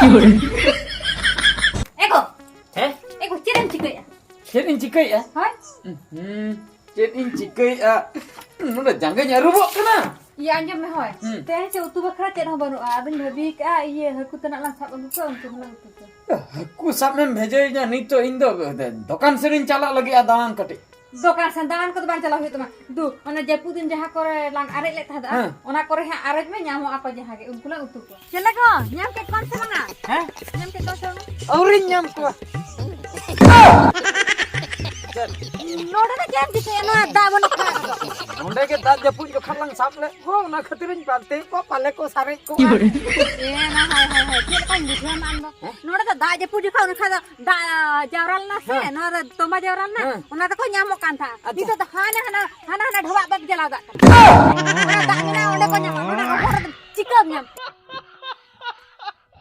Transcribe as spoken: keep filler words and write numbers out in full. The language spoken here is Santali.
ᱮ ᱜᱚ᱾ ᱦᱮᱸ? ᱮ ᱜᱚ, ᱪᱮᱫ ᱮᱢ ᱪᱤᱠᱟᱹᱭᱮᱫᱼᱟ? ᱪᱮᱫ ᱤᱧ ᱪᱤᱠᱟᱹᱭᱮᱫᱼᱟ? ᱦᱳᱭ᱾ ᱦᱩᱸ, ᱪᱮᱫ ᱤᱧ ᱪᱤᱠᱟᱹᱭᱮᱫᱼᱟ? ᱱᱚᱰᱮ ᱡᱟᱸᱜᱟᱧ ᱟᱹᱨᱩᱵᱚᱜ ᱠᱟᱱᱟ᱾ ᱤᱭᱟᱹ, ᱟᱸᱡᱚᱢ ᱢᱮ, ᱦᱳᱭ᱾ ᱦᱩᱸ᱾ ᱛᱮᱦᱮᱧ ᱪᱮᱫ ᱩᱛᱩ ᱵᱟᱠᱷᱨᱟ ᱪᱮᱫ ᱦᱚᱸ ᱵᱟᱹᱱᱩᱜᱼᱟ᱾ ᱟᱫᱚᱧ ᱵᱷᱟᱹᱵᱤ ᱠᱟᱜᱼᱟ, ᱤᱭᱟᱹ, ᱦᱟᱹᱠᱩ ᱛᱟᱱᱟᱜ ᱞᱟᱝ ᱥᱟᱵ ᱟᱹᱜᱩ ᱠᱚᱣᱟ, ᱩᱱᱠᱩ ᱦᱚᱸᱞᱟᱝ ᱩᱛᱩ ᱠᱚᱣᱟ᱾ ᱦᱟᱹᱠᱩ ᱥᱟᱵ ᱮᱢ ᱵᱷᱮᱡᱟᱭᱤᱧᱟ ᱱᱤᱛᱚᱜ? ᱤᱧ ᱫᱚ ᱫᱚᱠᱟᱱ ᱥᱮᱫ ᱤᱧ ᱪᱟᱞᱟᱜ ᱞᱟᱹᱜᱤᱫᱼᱟ ᱫᱟᱬᱟᱱ ᱠᱟᱹᱴᱤᱡ᱾ ᱫᱚᱠᱟᱱ ᱥᱮᱱ ᱫᱟᱬᱟᱱ ᱠᱚᱫᱚ ᱵᱟᱝ ᱪᱟᱞᱟᱣ ᱦᱩᱭᱩᱜ ᱛᱟᱢᱟ᱾ ᱫᱩ, ᱚᱱᱟ ᱡᱟᱹᱯᱩᱫ ᱫᱤᱱ ᱡᱟᱦᱟᱸ ᱠᱚᱨᱮ ᱞᱟᱝ ᱟᱨᱮᱡ ᱞᱮᱫ ᱛᱟᱦᱮᱸᱫ, ᱦᱮᱸ᱾ ᱚᱱᱟ ᱠᱚᱨᱮ ᱦᱟᱸᱜ ᱟᱨᱮᱡ ᱢᱮ, ᱧᱟᱢᱚᱜ ᱟᱠᱚ ᱡᱟᱦᱟᱸ ᱜᱮ, ᱩᱱᱠᱩ ᱞᱟᱝ ᱩᱛᱩ ᱠᱚᱣᱟ᱾ ᱪᱮᱫ ᱞᱮᱠᱟ? ᱧᱟᱢ ᱠᱮᱫ ᱠᱚᱣᱟᱢ ᱥᱮ ᱵᱟᱝᱟ? ᱦᱮᱸ? ᱧᱟᱢ ᱠᱮᱫ ᱠᱚᱣᱟᱢ ᱥᱮ ᱵᱟᱝᱟ? ᱟᱹᱣᱨᱤᱧ ᱧᱟᱢ ᱠᱚᱣᱟ᱾ ᱱᱚᱰᱮ ᱫᱚ ᱪᱮᱫ ᱮᱢ ᱪᱤᱠᱟᱹᱭᱟ? ᱱᱚᱣᱟ ᱫᱟᱜ ᱵᱟᱹᱱᱩᱜ ᱠᱷᱟᱱ ᱫᱚ᱾ ᱱᱚᱰᱮ ᱜᱮ ᱫᱟᱜ ᱡᱟᱹᱯᱩᱫ ᱡᱚᱠᱷᱚᱱ ᱞᱟᱝ ᱥᱟᱵ ᱞᱮᱫ ᱠᱚᱣᱟ, ᱚᱱᱟ ᱠᱷᱟᱹᱛᱤᱨᱤᱧ ᱯᱟᱱᱛᱮ ᱠᱚᱣᱟ, ᱯᱟᱞᱮ ᱠᱚ ᱥᱟᱨᱮᱡ ᱠᱚᱜᱼᱟ᱾ ᱮ, ᱱᱟ, ᱦᱟᱭ, ᱦᱟᱭ, ᱦᱟᱭ, ᱪᱮᱫ ᱞᱮᱠᱟᱧ ᱵᱩᱡᱷᱟᱹᱣ ᱢᱟ ᱟᱢ ᱫᱚ? ᱦᱮᱸ? ᱱᱚᱰᱮ ᱫᱚ ᱫᱟᱜ ᱡᱟᱹᱯᱩᱫ ᱡᱚᱠᱷᱚᱱ ᱚᱱᱠᱟ ᱫᱚ ᱫᱟᱜ ᱡᱟᱣᱨᱟ ᱞᱮᱱᱟ ᱥᱮ, ᱦᱮᱸ᱾ ᱱᱚᱣᱟ ᱨᱮ ᱛᱚᱸᱵᱟ ᱡᱟᱣᱨᱟ ᱞᱮᱱᱟ, ᱦᱮᱸ᱾ ᱚᱱᱟ ᱫᱚᱠᱚ ᱧᱟᱢᱚᱜ ᱠᱟᱱ ᱛᱟᱦᱮᱸᱫ᱾ ᱟᱪᱪᱷᱟ᱾ ᱱᱤᱛᱚᱜ ᱫᱚ ᱦᱟᱱᱟ, ᱦᱟᱱᱟ, ᱦᱟᱱᱟ, ᱦᱟᱱᱟ ᱰᱷᱚᱵᱟᱜ ᱵᱟᱹᱫᱽ ᱡᱟᱞᱟᱣ ᱫᱟᱜ ᱠᱟᱱᱟ᱾ ᱚᱱᱟ ᱫᱟᱜ ᱢᱮᱱᱟᱜᱼᱟ, ᱚᱸᱰᱮ ᱠᱚ ᱧᱟᱢᱟ᱾ ᱱᱚᱰᱮ ᱨᱚᱦᱚᱲ ᱨᱮ ᱪᱤᱠᱟᱹᱢ ᱧᱟᱢ?